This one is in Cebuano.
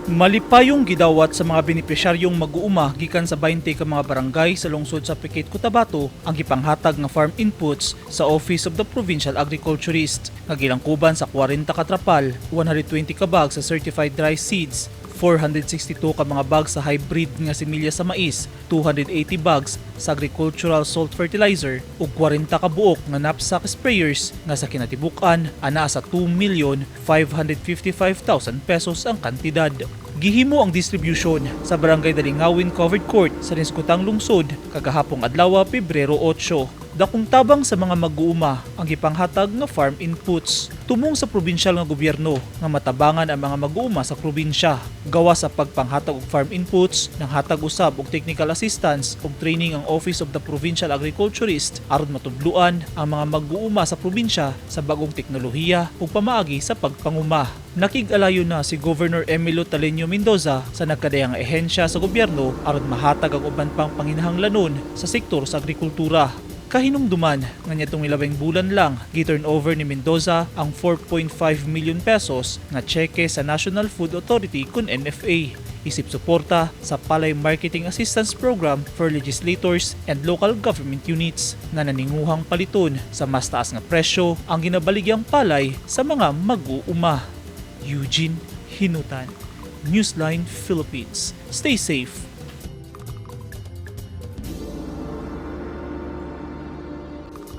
Malipayong gidawat sa mga benepisyaryong mag-uuma gikan sa 20 ka mga barangay sa lungsod sa Pikit, Cotabato ang gipanghatag nga farm inputs sa Office of the Provincial Agriculturist nga gilangkuban sa 40 ka trapal, 120 ka bag sa certified dry seeds, 462 ka mga bags sa hybrid nga similya sa mais, 280 bags sa agricultural salt fertilizer ug 40 ka buok nga knapsack sprayers nga sa kinatibuk-an anaa sa 2,555,000 pesos ang kantidad. Gihimo ang distribution sa Barangay Dalingawin Covered Court sa nisgutang lungsod kagahapong adlaw, Pebrero 8. Dakong tabang sa mga mag-uuma ang gipanghatag nga farm inputs. Tumong sa probinsyal nga gobyerno nga matabangan ang mga mag-uuma sa probinsya. Gawa sa pagpanghatag og farm inputs, nanghatag usab og technical assistance ug training ang Office of the Provincial Agriculturist aron matudluan ang mga mag-uuma sa probinsya sa bagong teknolohiya ug pamaagi sa pagpanguma. Nakig-alayo na si Governor Emilo Taleño Mendoza sa nagkadayang ehensya sa gobyerno aron mahatag ang uban pang panginahanglanon sa sektor sa agrikultura. Kahinumduman nga niadtong 11 bulan lang, gi-turn over ni Mendoza ang 4.5 million pesos nga tseke sa National Food Authority kun NFA isip suporta sa Palay Marketing Assistance Program for Legislators and Local Government Units nga naninguhang paliton sa mas taas nga presyo ang ginabaligyang palay sa mga mag-uuma. Eugene Hinutan, Newsline Philippines. Stay safe.